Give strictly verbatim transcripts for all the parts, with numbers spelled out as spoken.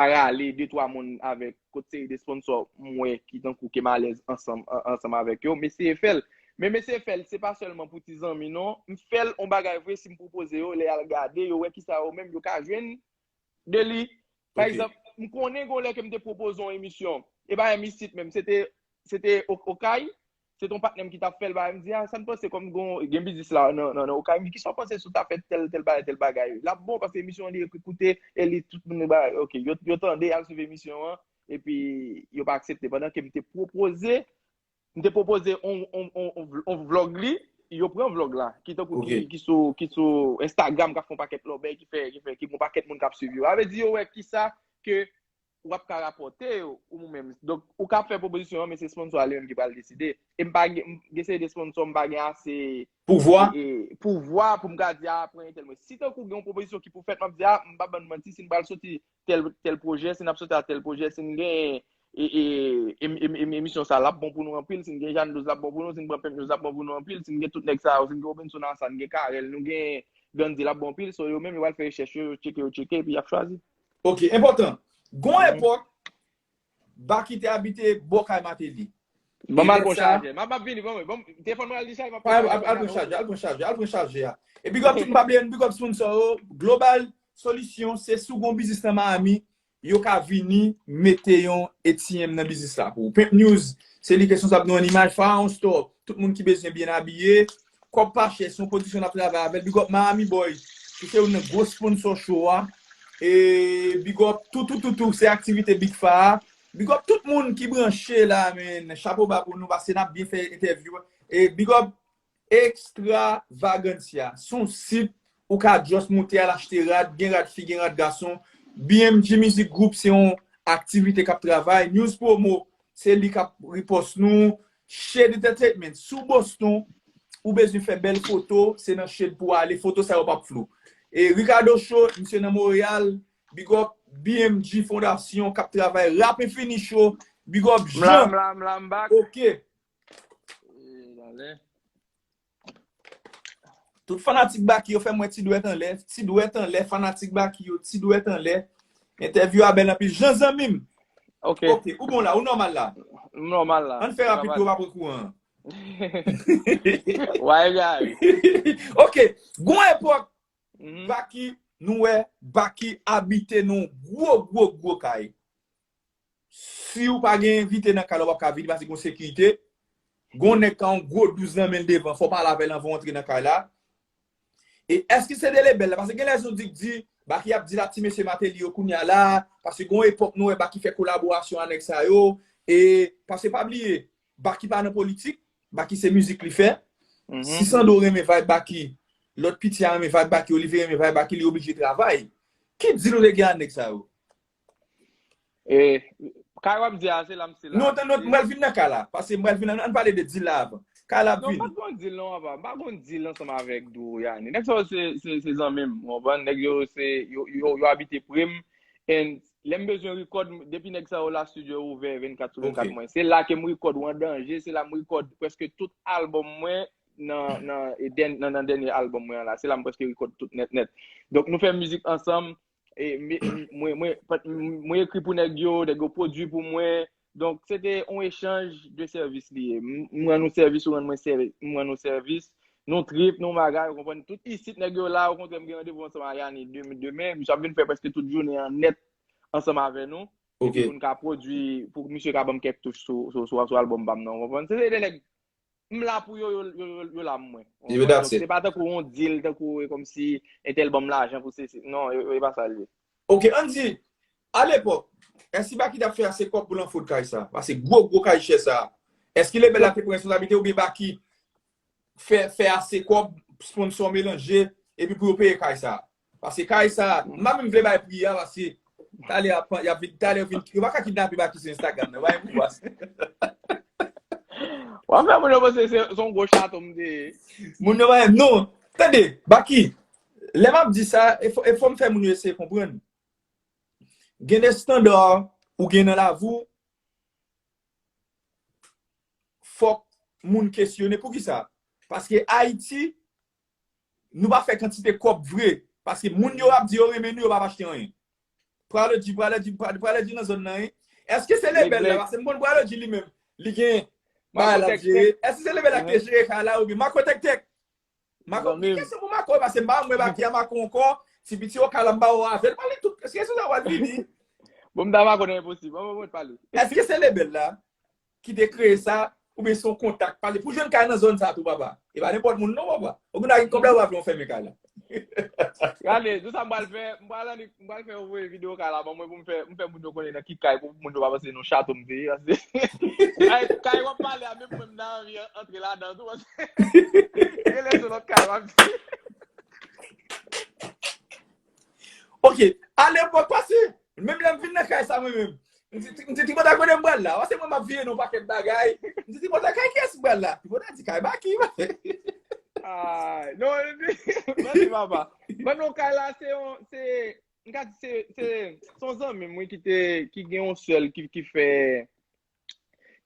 a rale de twa moun avèk kot seri de sponsò m wè ki tankou ke m alèz ansanm, an- ansanm avèk yo, m eseye fè l. Men m eseye fè l, se pa sèlman pou ti zanmi non. M fè l on bagay vre si m pwopoze yo, lè y al gade, yo wè kisa yo menm yo ka jwenn de li. Pa egzanp, m konnen gen yon lè ke m te pwopoze yon emisyon. E pa menm isit menm, se te, se te o- Okay. Se te yon patnè m ki t ap fè l, bagay, m di, ah, sa m panse kòm gon, gen biznis la nan, nan, nan Okay. M di, kisa w panse si w ta fè tèl, tèl bagay, tèl bagay? L ap bon, paske emisyon an li ekoute, e li, tout moun, bagay, ok, yo, yo tande, y al swiv emisyon an, epi yo pa aksepte. Pandan ke m te pwopoze, m te pwopoze on, on, on, on, on vlog li, yo pran vlog la, ki tankou ki, ki sou, ki sou Instagram, k ap fè yon pakèt lòbèy, ki fè, ki fè, ki gon pakèt moun k ap swiv yo. Sa vle di yo wè kisa ke w ap ka rapòte ou menm. Donk, ou ka fè pwopozisyon an, men se sponsò a li menm ki pral deside. E m pa gen, m gen seri de sponsò, m pa gen ase pouvwa, e, e, pouvwa pou m ka di, a, pran entèl mwen. Si tankou gen yon pwopozisyon ki pou fèt, m ap di, a, m pa bann manti, si n pral soti tèl, tèl pwojè, si n ap soti a tèl pwojè, si n gen e, e, em- em- em- emisyon sa, l ap bon pou nou anpil. Si n gen Jeanne Douze, l ap bon pou nou. Si n pran Pimp News, l ap bon pou nou anpil. Si n gen tout nèg sa yo, si n gen Robinson Asa, n gen Carel, nou gen Gandhi, l ap bon anpil. So, yo menm, yo pral fè rechèch yo, yo tcheke, yo tcheke, epi y ap chwazi. Ok, enpòtan. Gon epòk, Baky te abite bò kay Martelly. Ban m al pran chajè. M ap, m ap vini, ban mwen. Ban m, telefòn mwen al dichaje, m ap pran chajè. Al pran chajè, al pran chajè, al pran chajè a. E big up tout, m pa bliye, big up sponsor yo. Global Solution, se sou gon biznis nan Miami, yo ka vini mete yon A T M nan biznis la pou ou. Pimp News, se li ki responsab nou an imaj, Pharaon Store, tout moun ki bezwen byen abiye, kòb pa chè, se yon pwodiksyon n ap travay avè l. Big up Miami Boy, ki se youn nan gwo sponsor show a. E big up tou, tou, tou, tou, se aktivite Big Fa a. Big up tout moun ki branche la, men. Chapo ba pou nou, paske n ap byen fè entèvyou. E big up Extravaganza. Se yon sit ou ka just moute al achte rad, gen rad fi, gen rad gason. B M G Music Group se yon aktivite k ap travay. News Promo, se li k ap repost nou. Shade Entertainment, si w Boston, ou bezwen fè bèl foto, se nan Shade pou w ale, foto sa yo p ap flou. E Ricardo Show, misye nan Montréal, big up B M G Fondasyon k ap travay, Rap Infini Show, big up Jean. M la, m la, m la, m back. Ok. E, ale. Tout fanatik Baky yo fè m wè ti dwèt anlè, ti dwèt anlè, fanatik Baky yo, ti dwèt anlè. Entèvyou a bèl anpil. Jan zanmi m. Ok. Ok, ou bon la, ou nòmal la. M nòmal la. Ann fè rapid pou yo pa pran kouran an. Why, guy? Ok, gon epòk, Baky, nou wè, Baky abite nan gwo, gwo, gwo kay. Si w pa gen envite nan kay la, w p ap ka vini paske gon sekirite. Gon nèg ka yon gwo douz nan men l devan, fò w pale avè l anvan w antre nan kay la. E èske se de lebèl la? Paske gen lèzon di k di, Baky ap di la ti mesye Martelly yo kounye a la, paske gon epòk nou wè Baky fè kolaborasyon a nèg sa yo, e paske pa bliye, Baky pa nan politik, Baky se mizik li fè. Si Sando renmen vibe Baky, lòt piti a renmen vibe Baky, Olivier renmen vibe Baky, li oblije travay. Ki dil ou te gen ak nèg sa yo? E, kay w ap di a, se la m, se la. Non, non, m pral vin nan kay la. Paske m pral vin, ann pale de dil la avan. Kay la ap vini. Non, m pa t gon dil non, apa. M pa gon dil ansanm avèk Dwo Yani. Nèg sa yo se, se, se zanmi m, ou konprann? Nèg yo se, yo, yo, yo abite pre m. And lè m bezwen record, depi nèg sa yo la, studio yo ouvè vennkat sou vennkat mwen. Se la ke m record Ou An Danje, se la m record prèske tout album mwen nan, nan, e dèn-, nan, nan dènye album mwen an la. Se la m prèske record tout nèt, nèt. Donk, nou fè mizik ansanm. E, me- mwen, mwen, mwen ekri pou nèg yo, nèg yo pwodui pou mwen. Donk, se te yon echanj de sèvis li ye. M- Mwen rann ou sèvis, ou rann mwen sèvis, mwen rann ou sèvis. Nou trip, nou bagay, ou konprann? Tout isit, nèg yo la, okontrè, m gen randevou ansanm a Yani demen, demen. Misye ap vin fè prèske tout jounen an nèt ansanm avè nou. Epi pou n ka pwodui, pou misye ka ban m kèk touch sou, sou, sou, sou album pa m nan, ou konprann? Se de nèg m la pou yo, yo, yo, yo, yo la pou mwen. Ou konprann? Donk, se pa tankou yon deal, tankou e kòmsi entèl ban m lajan pou se, se, non, e, e pa sa l ye. Ok, ann di, alepòk, èske Baky t ap fè ase kòb pou l anfot kay sa? Paske gwo, gwo kay chè sa. Èske lebèl la te pran responsablite oubyen Baky fè, fè ase kòb, sponsò melanje, epi pou yo peye kay sa? Paske kay sa, m pa menm vle bay pri a, paske talè ap, y ap vin, talè yo vin, yo pa ka kidnape Baky sou Instagram nan, pa gen pouvwa. W ap fè moun yo panse se, se yon gwo chaton m te ye. Moun yo pa, non, tande, Baky, lè m ap di sa, e fò, e fò m fè moun yo eseye konprann. Gen de estanda ou gen nan lavi w, fòk moun kesyone. Poukisa? Paske Ayiti, nou pa fè kantite kòb vre. Paske moun yo ap di yo renmen nou, yo p ap achte anyen. Pralogy, Pralogy, Pra- Pralogy nan zòn nan, wi. Èske se Lebel la? Paske m konn Pralogy li menm. Li gen bagay l ap jere. Èske se Lebel la ki te jere kay la oubyen Mako Tèktèk? Mako, ki kesyon pou Mako, paske m pa wè Maki a Mako ankò. Ti piti Okala m pa wè avè l. Pale tout kesyon sa w al vini. Bon, m ta Mako nan enposib. Bon, bon, bon, pale. Èske se Lebel la ki te kreye sa, oubyen se yon kontak? Paske pou jwenn kay nan zòn sa tou, papa, e pa nenpòt moun non, papa. Ou konn ak kòb la, w ap fè yon fèmen kay la. Gade, tout sa m pral fè, m pral annik, m pral fè yon voye videyo kay la, ban mwen pou m fè, m fè moun yo konnen nan ki kay, pou moun yo pa panse se nan chato m te ye, paske kay, kay w ap pale a, menm mwen m ta anvi antre ladan tou, paske rele sou lòt kay, w ap di. Ok, alepòk, paske menm lè m vin nan kay sa mwen menm, m di, m di, Tripota, kote m pral la? Paske mwen m ap vire nan yon pakèt bagay. M di, Tripota, kay kiyès m pral la? Tripota di, kay Baky. Ah, non, mèsi, papa. Mwen, non, kay la, se yon, se, m ka di, se, se, se yon zanmi m, wi, ki te, ki gen yon sèl, ki, ki fè,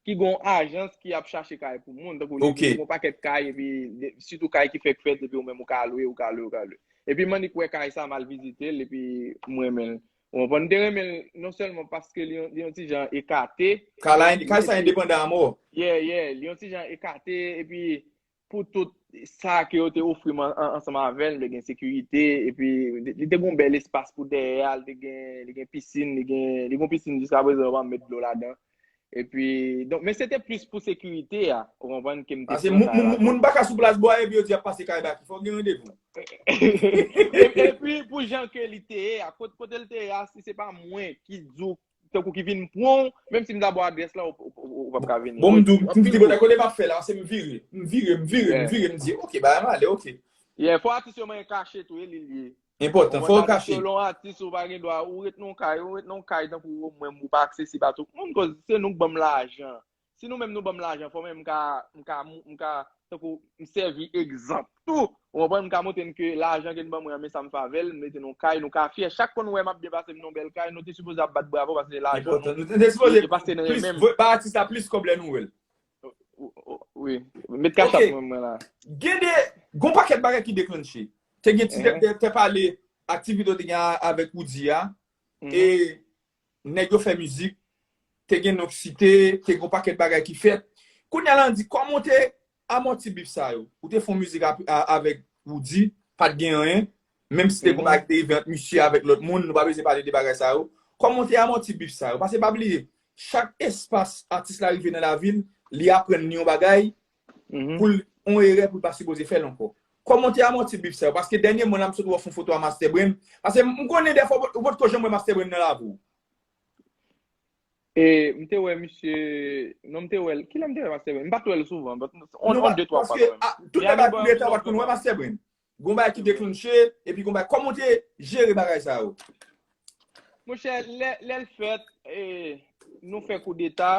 ki gen yon ajans ki ap chache kay pou moun. Tankou li, li gen yon pakèt kay, epi, de- sitou kay ki fèk fèt, epi ou menm ou ka lwe, ou ka lwe, ou ka lwe. Epi m annik wè kay sa, m al vizite l, epi m renmen l. Ou konprann? M te renmen l non sèlman paske li, li yon ti jan ekate. Kay la, kay sa endepandan a mò. Yeah, yeah, li yon ti jan ekate, epi pou tout sa ke yo te ofri m an- an- ansanm avè l, m te gen sekirite, epi li te gen yon bèl espas pou dèyè a, li te gen, li gen pisin, li gen, li gen yon pisin jiska prezan yo pa met dlo ladan. Epi, donk, men se te plis pou sekirite a, ou konprann, ke m te Paske pran moun, sa moun, la. Moun pa ka sou plas bò a, epi yo di y ap pase kay Baky. Fòk gen randevou. E- Epi, pou jan ke li te ye a, kot- kote l te ye a, si se pa mwen ki di w, tankou ki vin pran w, menm si m ta ba w adrès la, ou, ou, ou, ou p ap ka vini. Bon, m di w, m di, bon, kote m ap fè la, se m vire, m vire, m vire, m vire, m di, ok, bagay m ale, ok. Yeah, fò atis yo manyen kache tou, e li l ye. Enpòtan, fò w kache. Selon atis, ou pa gen dwa, ou ret nan kay, ou ret nan kay tankou ou menm, ou pa aksesib a tout moun, koz se nou k ban m lajan. Si nou menm nou ban m lajan, fò mwen m ka, m ka, m ka, tankou, m sèvi egzanp tou. Ou konprann? M ka montre n ke lajan ke n ban mwen an, men sa m fè avè l, m mete nan kay, nou ka fyè. Chak fwa nou wè m ap byen pase, m nan bèl kay, nou te sipoze ap bat bravo, paske se lajan nou, nou te sipoze e pase nan men m. Ba atis la plis kòb lè nou wè l. Wi. Met kachap mwen, mwen la. Gen de, gon pakèt bagay ki deklanche. Te gen ti te, te, te pale aktivite w te gen a- avèk Roody a. E nèg yo fè mizik, te gen non k site, te gen yon pakèt bagay ki fèt. Kounye a la, n di, kòman w te amòti bif sa yo? Ou te fè yon mizik a- a- avèk Roody, pa t gen anyen. Menm si te gen yon bagay ki te rive ant misye avèk lòt moun, nou pa bezwen pale de bagay sa yo. Kòman w te amòti bif sa yo? Paske pa bliye, chak espas atis la rive nan lavi l, li aprann li yon bagay, pou l, yon erè pou l pa sipoze fè l ankò. Kòman w te amòti bif sa yo? Paske dènyèman la, m sot wè w fè yon foto a Master Brain. Paske m konnen dèfwa ou potko janm wè Master Brain nan lavi w. E, m te wè misye, non, m te wè l, kilè m te wè Master Brain? M pa t wè l souvan, but on, on de twa fwa kanmenm. Tout nèg ak koulye tan w pa t konn wè Master Brain. Gon bagay ki deklanche, epi gon bagay, kòman w te jere bagay sa yo? Monchè, lè, lè l fèt, e, nou fè koudeta,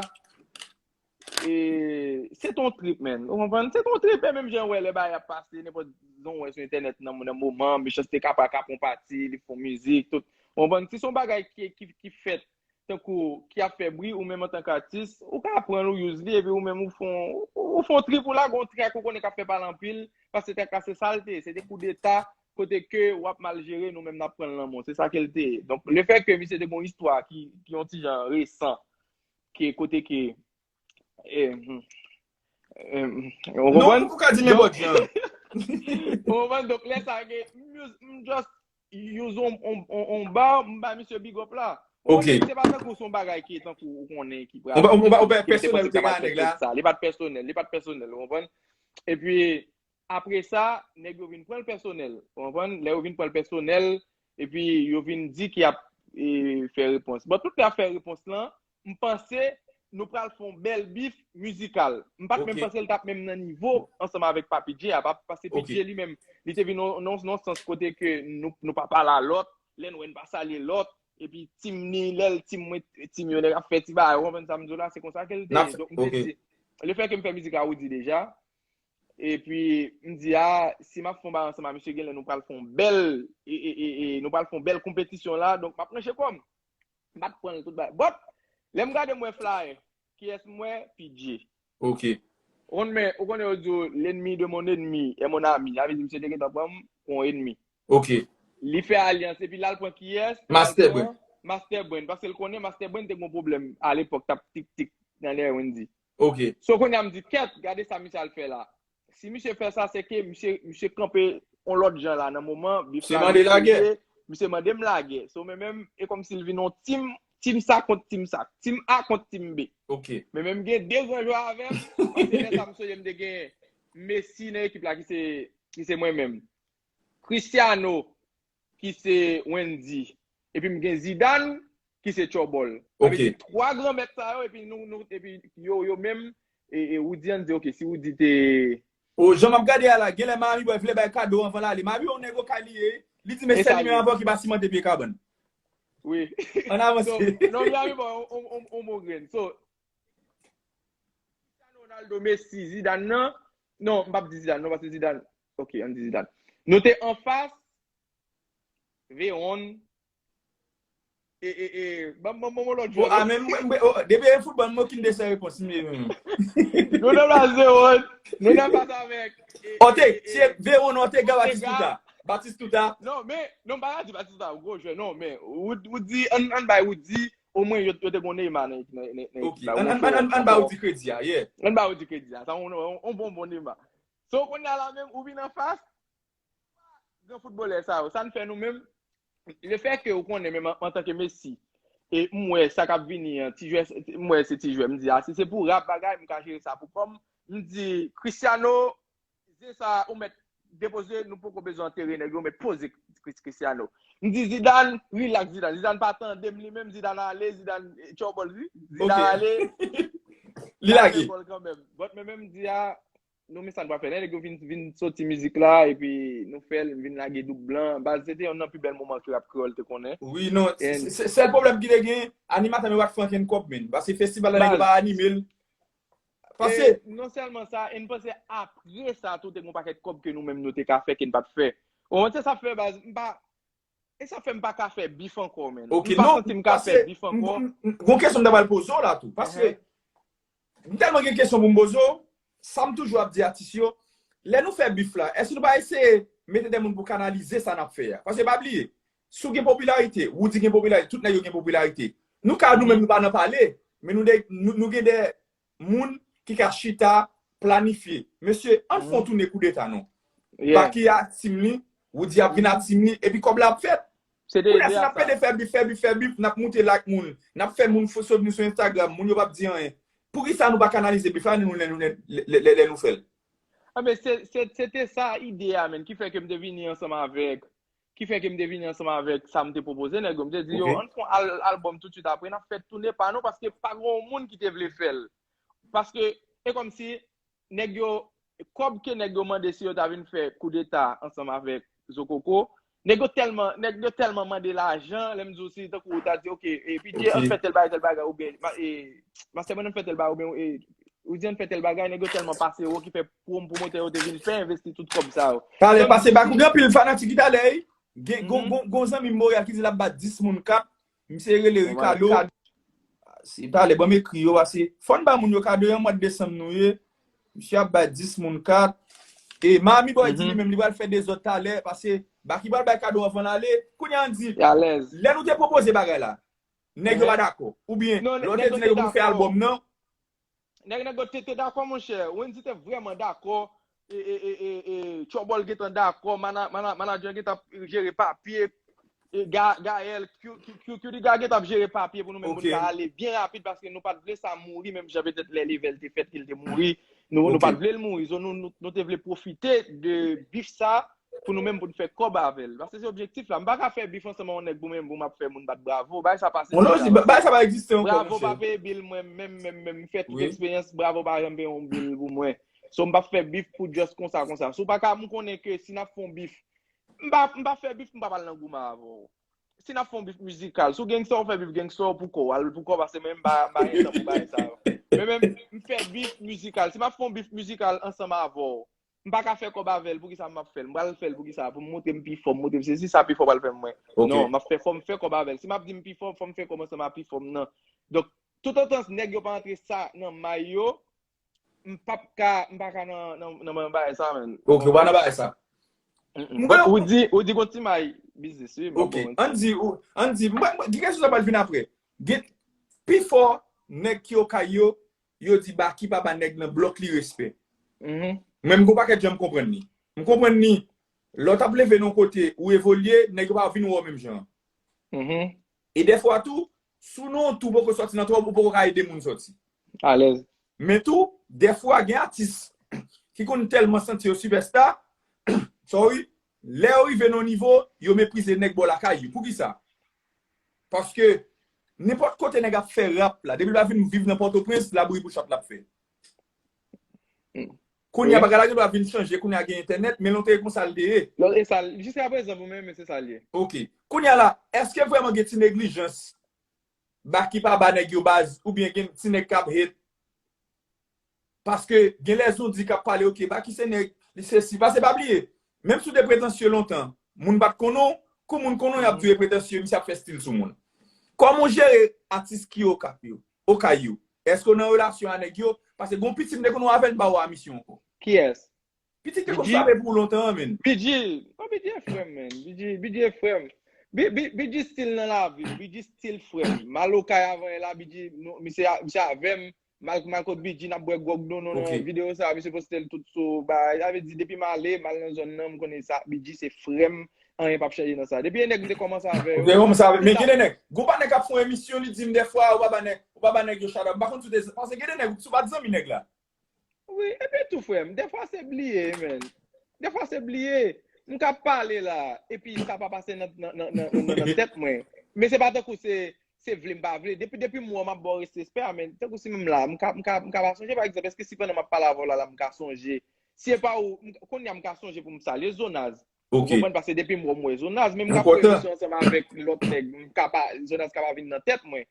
e, se t on trip, man. Ou konprann? Se t on trip, e menm jan w wè lè bagay ap pase, nenpòt jan w wè sou entènèt nan, nan moman, Mechanste Kappa ka pran pati, li fè on mizik, tout. Ou konprann? Si se on bagay ki, ki, ki fèt, tankou, ki ap fè bri, ou menm antanke atis, ou ka pran l, ou use li, epi ou menm ou fè on, ou fè on trip, ou lage on track, ou konnen k ap fè pale anpil, paske track la se sa l te ye, se te koudeta, kote ke w ap mal jere, nou menm n ap pran l nan men w, se sa ke l te ye. Donk, lefètke misye te gen yon istwa ki, ki yon ti jan resan, ke kote ke, e, e, ou konprann? Non, ou ka di nenpòt jan. Ou konprann? Donk, lè sa gen, m just use on, on, on, on ba, m ba misye big up la. Ou konprann? Se pa tankou se yon bagay ki tankou ou konnen ki pral. Ou pa, ou pa, ou pa pèsonèl ou te gen a nèg la. Li pa t pèsonèl, li pa t pèsonèl, ou konprann? Epi, apre sa, nèg yo vin pran l pèsonèl, ou konprann? Lè yo vin pran l pèsonèl, epi yo vin di ki ap, e, fè repons. Bon, tout lè y ap fè repons lan, m panse nou pral fè yon bèl bif mizikal. M pa t menm panse l t ap menm nan nivo ansanm avèk Papi J a, pa- paske P J li menm, li te vin nan, nan, nan sans kote ke nou, nou pa pale a lòt, lè n wè n pa salye lòt, epi team ni, lè l team mwen, team yo, nèg ap fè ti bagay, ou konprann sa m di w la, se konsa ke l te ye. Donk, m te di, lefètke m fè mizik a Roody deja, epi m di, a, si m ap fè yon bagay ansanm a misye, genlè nou pral fè yon bèl, e, e, e, e, nou pral fè yon bèl konpetisyon la, donk m ap ranche kò m. M pa t pran l tout bagay. But, lè m gade m wè flyer, kiyès m wè? P J. Ok. Ou konn men, ou konnen yo di w, l'ennemi de mon ennemi est mon ami. Sa vle di misye te gentan pran m pou yon ennemi. Ok. Li fè alyans, epi l al pran kiyès? Master Brain. Master Brain, paske l konnen Master Brain te gen yon pwoblèm alepòk, t ap tik tik nan dèyè Wendy. Ok. So kounye a m di, kèt, gade sa misye al fè la. Si misye fè sa, se ke misye, misye kanpe yon lòt jan la nan moman, bif la, misye, misye mande m lagè. So men menm, e kòmsi l vin yon team, team sa kont team sa, team A kont team B. Ok. Men menm gen de gran jwè avè m, paske lè sa m sonje m te gen Messi nan ekip la ki se, ki se mwen menm. Cristiano, ki se Wendy. Epi m gen Zidane, ki se Tchòbòl. Sa vle di twa gran mèt sa yo, epi nou, nou, epi yo, yo menm, e, e Woody an di, ok, si Woody te. O, jan m ap gade a la, genlè Miami Boy vle bay kado anvan l ale. Miami Boy yon nèg okay li ye. Li di, men sèl li menm avè w ki pa simante pye kabann. Wi. Ann avanse. Non, Miami Boy, on, on, on bon grenn. So, Cristiano Ronaldo, Messi, Zidane nan. Non, m p ap di Zidane, non, paske Zidane. Ok, ann di Zidane. Nou te anfas, Veron. E, e, e, ban m, ban m, ban m lòt jwè. A, men mwen, mwen, o, depi e foutbòl, mwen okenn de sa repons, mwen menm. Nou nan baz Veron, nou nan baz avèk. Ote, se Veron, Ortega, Batistuta. Batistuta. Non, men, non, m pa ka di Batistuta, gwo jwè, non, men, ou, ou di, ann, ann bay, ou di, omwen, yo, yo te gon Neymar nan, nan, nan, nan ekip la. Ann, ann, ann, ann ba Woody kredi a, yeah. Ann ba Woody kredi a, sa, on, on, on bon, bon Neymar. So, kounye a la menm, ou vin anfas, gran foutbolè sa yo. Sa n fè nou menm, lefètke ou konnen menm an, antanke Messi, e m wè sa k ap vini an, ti jwè, m wè se ti jwè, m di, a, si se pou rap bagay, m ka jere sa pou kò m. M di, Cristiano, se sa, ou mèt depoze, nou poko bezwen antere nèg yo, mèt poze Cristiano. M di, Zidane, relax Zidane. Zidane pa tande m li menm, Zidane ale, Zidane, eh, tchòbòl, wi. Zidane ale. Li lage. But men menm m di a, nou men sa n pral fè. Lè nèg yo vin, vin soti mizik la, epi nou fè l, vin lage doub blan. Baz, se te yonn nan pi bèl moman ke rap kreyòl te konnen. Wi, non, se, se, sèl pwoblèm ki te gen, animatè yo pa t fè ankenn kòb, men. Paske festival la, nèg yo pa anime l. Paske. Non sèlman sa, e n panse apre sa, tou te gen yon pakèt kòb ke nou menm nou te ka fè, ke n pa t fè. Ou konprann, se sa fè, baz, m pa, E sa fè m pa ka fè bif ankò, menn. M pa santi m ka fè bif ankò. Gon kesyon m ta pral poze w la tou. Paske m tèlman gen kesyon pou m poze w, sa m toujou ap di atis yo, lè nou fè bif la, èske nou pa eseye mete de moun pou kanalize sa n ap fè a? Paske pa bliye, si w gen popilarite, Woody gen popilarite, tout nèg yo gen popilarite. Nou ka, nou menm, nou pa nan pale, men nou, de, nou, nou gen de moun ki ka chita, planifye. Mesye, ann fè yon toune koudeta non. Baky a ak team li, Woody ap vin ak team li, epi kòb la ap fèt. Kounye a, si n ap pede fè bif, fè bif, fè bif, n ap moute like moun, n ap fè moun sot nou sou Instagram, moun yo p ap di anyen. Poukisa nou pa kanalize bif la, nou, lè, lè, lè, lè, lè nou fè l? Anben, se, se, se te sa ide a, menn, ki fè ke m te vini ansanm avèk, ki fè ke m te vini ansanm avèk sa m te pwopoze nèg yo. M te di yo, ann fè yon al-, albòm toutswit apre, n ap fè toune pa nou, paske pa gen yon moun ki te vle fè l. Paske, e kòmsi, nèg yo, kòb ke nèg yo mande si yo ta vin fè koudeta ansanm avèk Zokoko, nèg yo tèlman, nèg yo tèlman mande lajan, lè m di w si tankou ou ta di, ok, e, P J, ann fè tèl bagay, tèl bagay, oubyen, ma-, e, Masterman, ann fè tèl bagay, oubyen, e, ou di ann fè tèl bagay, nèg yo tèlman pase wo ki fè pwom-, pwomotè yo te vin fè envesti tout kòb sa yo. Talè, pase Baky gen anpil fanatik Italè, wi. Gen, gon, gon, gon zanmi m Montréal ki di l ap bat dis moun kat, misye rele Ricardo. Se pale, ban m ekri yo, paske fò n ba moun yo kado, yon mwa desanm nou ye. Misye ap bay dis moun kat. E Miami Boy di li menm, li pral fè dezòd talè, paske Baky pral bay kado anvan l ale. Kounye a, ann di, lè nou te pwopoze bagay la, nèg yo pa dakò. Oubyen, lè w te di nèg yo pou fè albòm nan, Nèg, nèg yo te, te dakò, monchè. Wendy te vrèman dakò. E, e, e, e, e, Tchòbòl gentan dakò. Mana-, mana-, manadjè gentan ap jere papye. E, Ga-, Gaël, Q, Q, Q, Qdiga gentan ap jere papye pou nou menm pou n ka ale byen rapid, paske nou pa t vle sa mouri, menm jan petèt lè Level te fèt ke l te mouri. Nou, nou pa t vle l mouri. So, nou, nou, nou te vle pwofite de bif sa pou nou menm pou n fè kòb avè l. Paske se objektif la. M pa ka fè bif ansanm ak yon nèg pou menm pou m ap fè moun bat bravo. Bagay sa pase deja. Bagay sa pa egziste ankò, monchè. Bravo pa peye bil mwen menm, menm, menm. M fè tout eksperyans, bravo pa janm peye yon bil pou mwen. So, m p ap fè bif pou just konsa, konsa. Si w pa ka, m konnen ke si n ap fè yon bif, m pa, m pa fè bif, m p ap al nan goumen avè w. Si n ap fè yon bif mizikal, si w gangsta, w fè bif gangsta, w pou kò w, al pou kò w, paske mwen, m pa, m pa gen tan pou bagay sa yo. Men menm, m fè bif mizikal. Si m ap fè yon bif mizikal ansanm avè w, m pa ka fè kòb avè l, poukisa m ap fè l? M pral fè l poukisa? Pou m montre m pi fò, m montre m sesi, sa pi fò pral fè m mwen. Non, m ap fè, fò m fè kòb avè l. Si m ap di m pi fò, fò m fè kòb ansanm ak pi fò m nan. Donk, toutotan nèg yo pa antre sa nan may yo, m p ap ka, m pa ka nan, nan, nan, nan bagay sa, menn. Ok, ou pa nan bagay sa. But ou di, ou di gon ti may, Biznis, wi, m ap Ok, ba w manti. Ann di, ou- ann di, mwen, mwen, gen kesyon sa pral vin apre. Gen, pifò nèg ki okay yo, yo di Baky pa ba nèg nan blòk li respè. Mhm. Men m gon pakèt jan m konprann li. M konprann li, lè w t ap leve nan yon kote, ou evolye, nèg yo pa vin wè w menm jan. Mhm. E dèfwa tou, si w nan yon twou poko sòti nan twòp, ou poko ka ede moun sòti. Alèz. Men tou, dèfwa gen atis ki konn tèlman santi yo sipèsta, sorry, lè yo rive nan yon nivo, yo meprize nèg bò lakay yo. Poukisa? Paske nenpòt kote nèg ap fè rap la, depi l pa vin viv nan Pòtoprens, labri pou chat l ap fè. Hmm. Kounye a Wi. Bagay la gen dwa vin chanje, kounye a gen entènèt, men lontan e konsa l te ye. Lò, e sa, jiska prezan pou mwen, men se sa l ye. Ok. Kounye a la, èske vrèman gen ti neglijans Baky pa ba nèg yo baz, oubyen gen ti nèg k ap hate? Paske gen lèzon di k ap pale, ok, Baky se nèg, li se si. Paske pa bliye, menm si w te pretansye lontan, moun pa t konnen w, kou moun konnen w, y ap di w e pretansye, misye ap fè stil sou moun. Kòman w jere atis ki okay yo? Okay yo? Èske w nan relasyon a nèg yo? Paske gon piti m te konn wè avè l, m pa wè a misye ankò. Kiyès? Piti te konn frape pou w lontan an, menn. B G, non, B G e frè m, menn. B G, B G e frè m. B- B- B G still nan lavi m. B G still frè m. M al okay avan yè la, B G, nou, misye a- misye avè m. M al- m al kot B G, n ap bwè gwòg nou, nou, nan Ok. videyo sa, misye poste l tout sou bagay. Sa vle di, depi m ale, m al nan zòn nan, m konnen sa, B G se frè m, anyen p ap chanje nan sa. Depi e nèg m te kòmanse avè yo, Ok, kòmanse avè, men gen de nèg, gon pa nèg k ap fè yon emisyon, li di m dèfwa, ou pa ba nèg, ou pa ba nèg yo shout out. M pa konn si w te, paske gen de nèg, si w pa t zanmi nèg la. Wi, epi tou, frè m, dèfwa se bliye, menn. Dèfwa se bliye. M ka pale la, epi sa pa pase nan, nan, nan, nan, nan, nan tèt mwen. Men se pa tankou se, se vle m pa vle. Depi, depi m wè w, m ap ba w respè a, men tankou si menm la, m ka, m ka, m ka pa sonje, pa egzanp, èske si pandan m ap pale avè w la, la, m ka sonje, si e pa ou, m- kounye a m ka sonje pou m salye Zonaz. Ou Ok. konprann? Paske depi m wè w, m wè Zonaz, men m ka fè Enpòtan. emisyon ansanm avèk lòt nèg, m ka pa, Zonaz ka pa vin nan tèt mwen.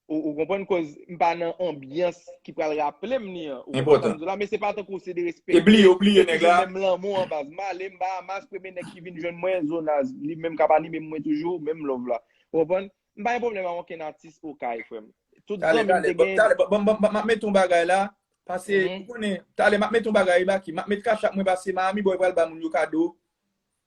Ou, ou konprann? Koz m pa nan anbyans ki pral raple m li an. Ou konprann sa m Enpòtan. di w la? Men se pa tankou se de respè. E bliye, ou bliye Epi nèg gen la. menm lanmou an baz. M ale, m Bahamas, premye nèg ki vin jwenn mwen, Zonaz. Li menm k ap anime m mwen toujou, menm love la. Ou konprann? M pa gen pwoblèm ak okenn atis okay, frè m. Tout Talè, zanmi m talè, te bon, gen. talè, bon, bon, bon, m ap mete yon bagay la. Pase, Mhm. ou konnen, talè, m ap mete yon bagay, Baky. M ap mete Cash App mwen, pase Miami Boy pral ba moun yo kado.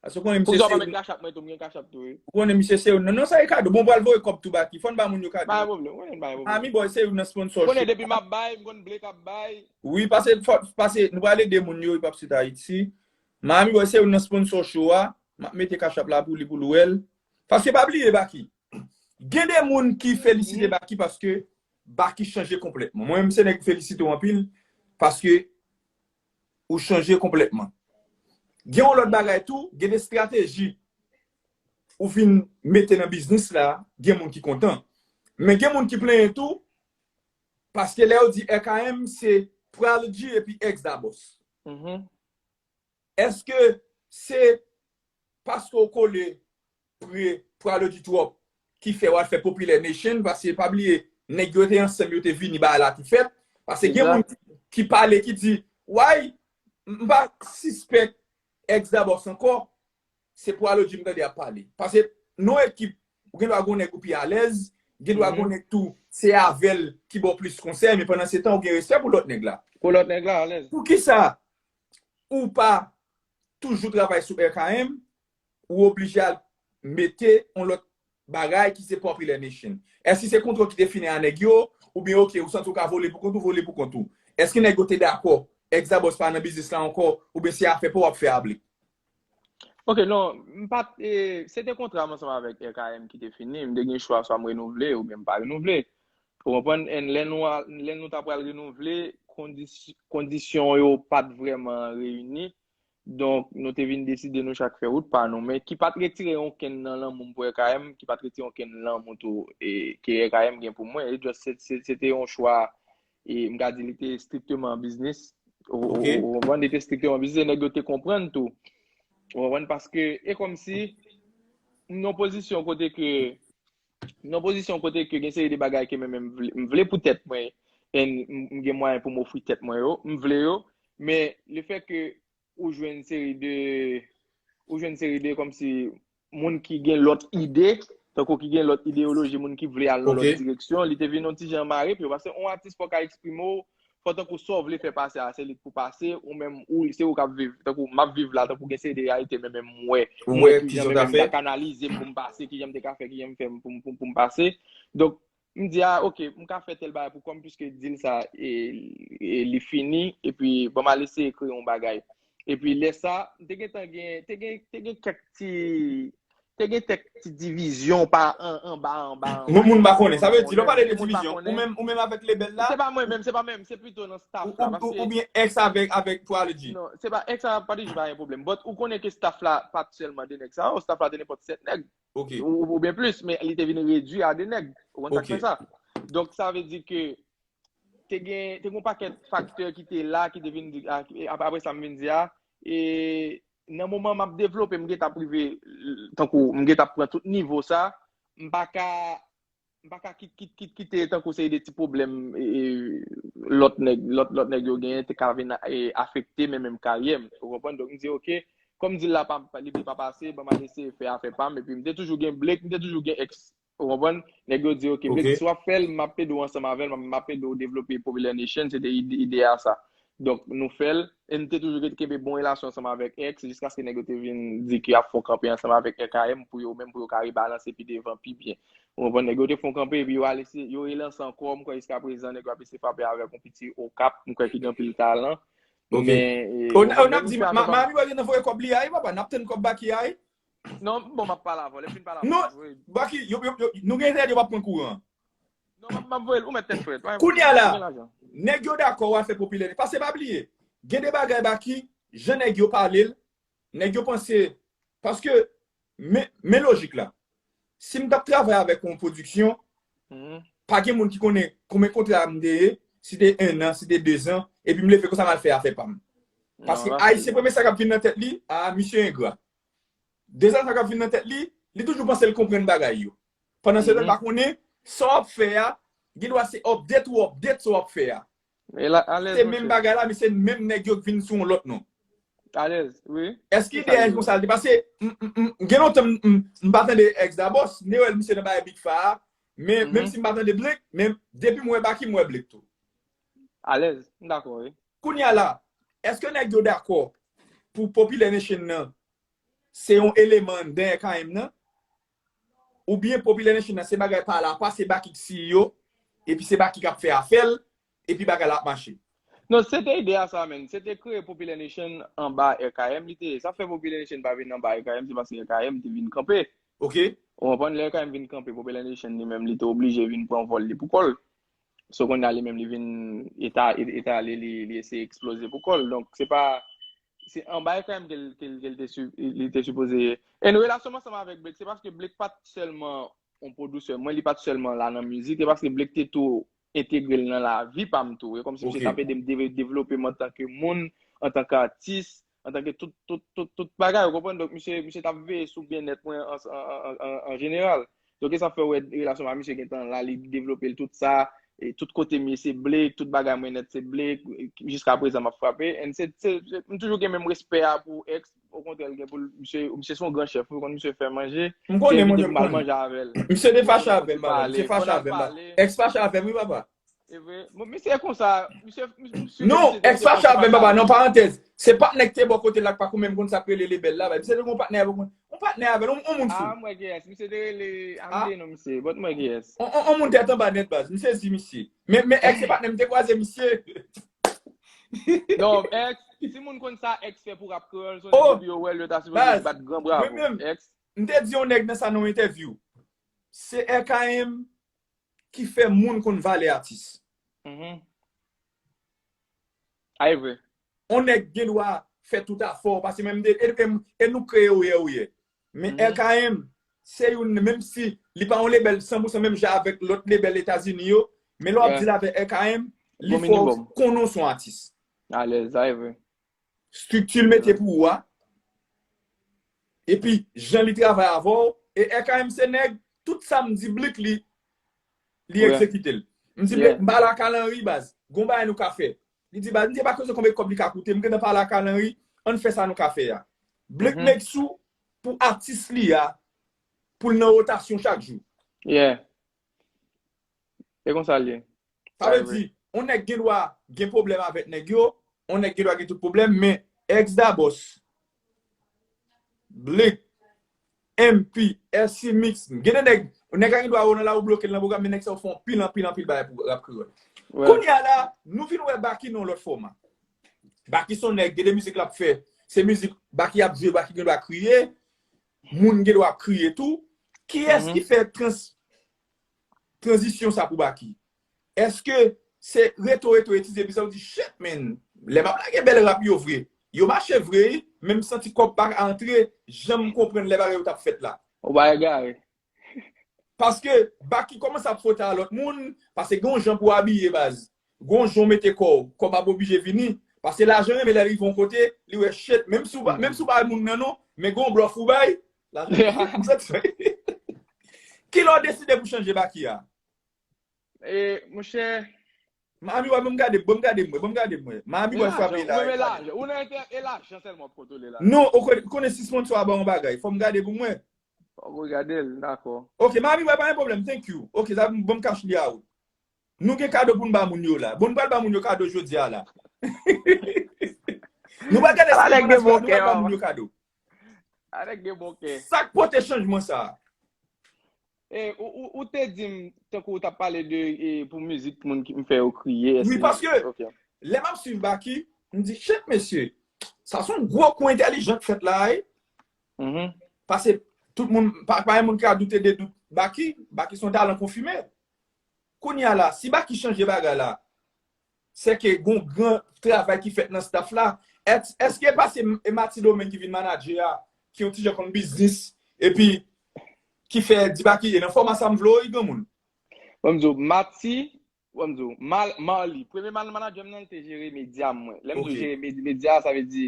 Pase, ou konnen, misye Poukisa w pa se met Cash App mwen tou? M gen Cash App tou, wi. Ou konnen, misye se youn. Non, non, sa e kado. Bon, pral voye kòb tou, Baky. Fò n ba moun yo kado. Pa gen pwoblèm, wi, pa gen pwoblèm. Miami Boy se youn nan sponsor Konnen show. Depi m ap bay, m konn Blake ap bay. Wi, pase, fò, pase, nou pral ede moun yo, yo p ap sot Ayiti. Miami Boy se youn nan sponsor show a. M ap mete Cash App la pou li, pou l wè l. Paske pa bliye, Baky. Gen de moun ki felisite Mhm. Baky paske Baky chanje konplètman. Mwen menm, se nèg ki felisite w anpil paske ou chanje konplètman. Gen yon lòt bagay tou, gen de estrateji ou vin mete nan biznis la, gen moun ki kontan. Men gen moun ki plenyen tou, paske lè yo di R K M, se Prodigy epi X Da Boss. Mhm. Èske se paske w kole pre Prodigy twòp ki fè w al fè Popilè Nation? Paske pa bliye, nèg yo te ansanm, yo te vini, bagay la te fèt. Paske gen Egzak. moun ki, ki pale, ki di, why, m pa sispèk X Da Boss ankò, se Prodigy m tande ap pale. Paske nan yon ekip, ou gen dwa gon nèg ou pi alèz, gen dwa Mhm. gon nèg tou, se avè l ki ba w plis konsèy, men pandan se tan, ou gen respè pou lòt nèg la. Pou lòt nèg la, alèz. Poukisa ou pa toujou travay sou R K M, ou oblije al mete yon lòt bagay ki se Popilè Nation? Èske se kontra w ki te fini a nèg yo, oubyen, ok, ou santi w ka vole pou kont ou, vole pou kont ou? Èske nèg yo te dakò, X Da Boss pa nan biznis la ankò, oubyen se afè pa w ap fè a Blake? Ok, non, m pa t, e, se te kontra m ansanm avèk R K M ki te fini, m te gen chwa swa m renouvle oubyen m pa renouvle. Ou konprann? And lè nou a- lè nou ta pral renouvle, kondis- kondisyon yo pa t vrèman reyini. Donk, nou te vin deside nou chak fè wout pa nou. Men ki pa t retire okenn nan lanmou m pou R K M, ki pa t retire okenn lanmou tou, e, ke R K M gen pou mwen. E just se, se, se te yon chwa, e m ka di li te strikteman biznis. Ou, ou, Ok. ou konprann? Li te strikteman biznis, e nèg yo te konprann tou. Ou konprann? Paske e kòmsi m nan pozisyon kote ke, m nan pozisyon kote ke gen seri de bagay ke mwen menm m vle, m vle pou tèt mwen, e m, m gen mwayen pou m ofri tèt mwen yo, m vle yo, men le fè ke ou jwenn seri de, ou jwenn seri de kòmsi moun ki gen lòt ide, tankou ki gen lòt ideyoloji, moun ki vle al nan Ok. lòt direksyon, li te vin yon ti jan mare pye w, paske yon atis fò w ka eksprime w, tankou sa w vle fè pase a, se li k pou pase, ou menm, ou, se ou k ap viv, tankou m ap viv la, tankou gen seri de reyalite, men menm m wè, m wè kijan men menm m ta kanalize m pou m pase, kijan m te ka fè, kijan m fè m pou m pou m pou m pase. Donk, m di, a, oke, m ka fè tèl bagay pou kò m, piske deal sa, e, e, li fini, epi, bon, m al eseye kreye yon bagay. Epi, lè sa, m te gentan gen, te gen, te gen kèk ti, te gen kèk ti divizyon pa an, anba, anba, anba. Moun, moun pa konnen. Sa vle di, lè w pale de divizyon, ou menm, ou menm avèk lebèl la? Se pa mwen menm, se pa menm, se pito nan staff la. Ou, ou, ou byen ex avèk, avèk Prodigy? Non, se pa ex avèk Prodigy, pa gen pwoblèm. But ou konnen ke staff la pa t sèlman de nèg sa yo, staff la te nenpòt sèt nèg. Ok. Ou, ou byen plis, men li te vin redui a de nèg. Ou konn sa k fè sa? Donk, sa vle di ke te gen, te gen yon pakèt faktè ki te la, ki te vin di, a, ki- ap- apre sa m vin di a, e nan moman m ap devlope, m gentan ap rive, tankou m gentan ap pran tout nivo sa, m pa ka, m pa ka kit, kit, kit, kite tankou seri de ti pwoblèm, e, e, lòt nèg, lòt, lòt nèg yo genyen te ka vin, e, afekte men menm karyè m. Ou konprann? Donk m di, oke, kòm deal la pa, li pa pase, ban m al eseye fè afè pa m, epi m te toujou gen Blake, m te toujou gen ex Ou konprann? Nèg yo di, oke, Blake, si w ap fè l, m ap ede w ansanm avè l, m ap ede w devlope Popilè Nation, se te ide, ide a sa. Donk, nou fè l, e n te toujou kenbe bon relasyon ansanm avèk ex, jiskaske nèg yo te vin di ke y ap fè yon kanpe ansanm avèk R K M pou yo menm, pou yo ka rebalanse pi devan, pi byen. Ou konprann? Nèg yo te fè yon kanpe, epi yo al eseye, yo relanse ankò, m kwè jiskaprezan, nèg yo ap eseye frape avèk yon piti Okap, m kwè ki gen anpil talan. Ok. Men, e, oh, n ap di, Miami pa gentan voye kòb li a, wi, papa, n ap tann kòb Baky a, wi. Non, bon, m ap pale avè w. Lè m fin pale avè w, non, Baky, yo, yo, yo, nou gen entènèt, yo p ap pran kouran. Non, m ap, m ap voye l, ou mèt tèt frèt. Kounye a la, nèg yo dakò w al fè Popilè. Paske pa bliye, gen de bagay Baky, jan nèg yo pale l, nèg yo panse, paske, men, men lojik la. Si m t ap travay avèk yon pwodiksyon, pa gen moun ki konnen konbyen kontra m te ye, si te en an, si te dezan, epi m leve konsa m al fè afè pa m. Paske Ayisyen, premye sa k ap vin nan tèt li, a, misye engra. Dezyèm sa k ap vin nan tèt li, li toujou panse l konprann bagay yo. Pandan se tan, l pa konnen sa w ap fè a, gen dwa se update ou update sa w ap fè a. Se menm bagay la, men se menm nèg yo k vin sou yon lòt non. Alèz, wi. Èske ide a konsa l te pase? M, m, m, gen lontan m, m, m pa tande ex dabò, m te wè misye nan bagay Big Fa a, men menm si m pa tande Blake, men depi m wè Baky, m wè Blake tou. Alèz, m dakò, wi. Kounye a la, èske nèg yo dakò pou Popilè Nation nan se yon eleman anndan R K M nan? Oubyen Popilè Nation nan se bagay pa la pa, se Baky k C E O, epi se Baky k ap fè afè l, epi bagay la ap mache? Non, se te ide a sa, menn. Se te kreye Popilè Nation anba R K M, li te ye. Sa fè Popilè Nation pa vin anba R K M, se paske R K M te vin kanpe. Ok. Ou konprann? Lè R K M vin kanpe, Popilè Nation li menm, li te oblije vin pran vòl li pou kò l. So kounye a li menm li vin eta, etale, li, li eseye eksploze pou kò l. Donk, se pa, se anba R K M ke l, ke l, ke l te, li te sipoze ye. And relasyon m ansanm avèk Blake, se paske Blake pa t sèlman yon pwodisè mwen, li pa t sèlman la nan mizik, se paske Blake te tou entegre l nan lavi pa m tou. E kòmsi misye t ap ede m devlope m antanke moun, antanke atis, antanke tout, tout, tout, tout bagay, ou konprann? Donk, misye, misye t ap veye sou byennèt mwen an, an, an, an, an jeneral. Donk, e sa fè w wè relasyon m ak misye gentan la, li devlope l tout sa, e tout kote m ye se Blake, tout bagay mwen nèt se Blake, jiska prezan m ap frape. And se, se, se, m toujou gen menm respè a pou ex, okontrè, l gen pou l, misye, misye se yon gran chèf, ou konn misye fè manje. M konnen, mwen menm, m mal manje avè l. Misye te fache avè m, papa. Misye fache avè m, papa. Ex fache avè m, wi, papa. E vre. Bon, misye konsa, misye, misye... Non, ex fache avè m, papa, nan parantèz. Se patnè k te bò kote l la k pa konn menm konn sa k rele lebèl la, baz. Misye te gon patnè avè l, yon patnè avè l, yon, yon moun fou. Ah, m wè kiyès. Misye te rele, ah, m bliye non misye, but m wè kiyès. Yon, yon, yon moun tèt anba nèt, baz. M sezi misye. Men, men ex se patnè m te kwaze misye. Non, ex, si moun konn sa ex fè pou rap kreyòl, se yon nèg depi yo wè l, yo ta sipoze bat gran bravo. Ex. M te di yon nèg nan sa nan yon entèvyou. Se R K M ki fè moun konn valè atis. A, e vre. On nèg gen dwa fè tout afè w, paske menm de, e, e, e nou kreye w yè ou yè. Men R K M, se youn, menm si li pa yon lebèl san pou san menm jan avèk lòt lebèl Etazini yo, men lè w ap deal avèk R K M, li fè w konnen w se yon atis. Alèz, sa e vre. Estrikti l mete pou ou a, epi jan li travay avè w, e R K M se nèg, tout sa m di Blake li, li egzekite l. M di Blake, m pale ak Al Henry, baz, gon bagay nou ka fè. Li di, baz, m di, e pa koze konbyen kòb li ka koute, m gentan pale ak Al Henry, ann fè sa nou ka fè a. Blake make sure pou atis li a, pou l nan wotasyon chak jou. Yeah. E konsa l ye. Sa vle di, yon nèg gen dwa gen pwoblèm avèk nèg yo, yon nèg gen dwa gen tout pwoblèm, men Ex Dabòs, Blick, M P, S C Mix, gen de nèg, nèg la gen dwa wè w nan lari, ou bloke l nan pwogram, men nèg sa yo fè anpil, anpil, anpil bagay pou rap kreyòl. Kounye a la, nou vin wè Baky nan yon lòt fòma. Baky se yon nèg, gen de mizik l ap fè, se mizik Baky ap jwe, Baky gen dwa kriye, moun gen dwa ap kriye tou. Kiyès ki fè trans, tranzisyon sa pou Baky? Èske se reto, reto, etize, epi sa ou di, shit, man, lè m ap lage bèl rap yo vre, yo mache vre, wi, men m santi kòb pa ka antre, jan m konprann lè bagay yo t ap fèt la. Ou pa egare. Paske Baky kòmanse ap fwote a lòt moun, paske gen yon jan pou w abiye, baz. Gen yon jan w mete kò w, kòb ap oblije vini. Paske lajan renmen lè l rive yon kote, li wè shit, menm si w pa, menm si w pa moun nan non, men gen yon blòf ou bay, lajan vini. Kilè w deside pou chanje Baky a? E, monchè. Mami, wè, ban m gade, ban m gade mwen, ban m gade mwen. Mami, wè, frape la, e lajan. Ou nan entè, e lajan sèlman w ap kontwole la. Non, ou konnen, konnen si sponsor a ban yon bagay, fò m gade pou mwen. Fò w gade l, dakò. Ok, Mami, wè, pa gen pwoblèm, thank you. Ok, sa, ban m kach li a ou. Nou gen kado pou n ba moun yo la. Bon, nou pral ba moun yo kado jodi a la. Nou pral gade si nou pral ba moun yo kado. Sa k pote chanjman sa a? E, ou, ou, ou te di m, tankou w t ap pale de, e, pou mizik moun ki m fè yo kriye. Wi, paske lè m ap swiv Baky, m di, shit, mesye, sa se yon gwo kou entèlijan k fèt la, wi. Paske tout moun, pa, pa gen moun ki ka doute de dout Baky, Baky se yon talan konfime. Kounye a la, si Baky chanje bagay la, se ke gon gran travay ki fèt nan staff la. Èske pa se Mati Domingue ki vin manadjè a, ki yon ti jan konn biznis, epi ki fè di Baky, e nan fòma sa m vle w ye, granmoun? Ban m di w, Mati, ban m di w, Marly, premye manadjè m nan, li te jere medya mwen. Lè m di w jere medya, sa vle di,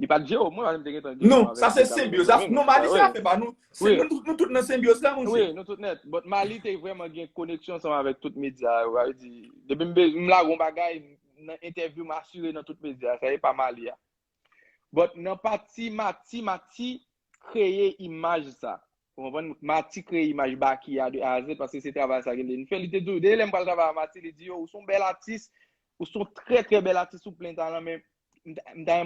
li pa t jere w, mwen, paske m te gentan gen. Non, sa se senbyoz. Non, Marly se afè pa nou. Se nou, nou tout nan senbyoz la, monchè. Wi, nou tout nèt. But Marly te vrèman gen koneksyon ansanm avèk tout medya yo. Sa vle di, depi m, m lage yon bagay, nan entèvyou, m asire nan tout medya. Sa e pa Marly a. But nan pati Mati, Mati kreye imaj sa. Ou konprann? Mati kreye imaj Baky a de A a Z, paske se travay sa ke li fè. Li te di, depi lè m pral travay ak Mati, li di, yo, ou se yon bèl atis, ou se yon trè, trè bèl atis, ou plen talan, men m ta, m ta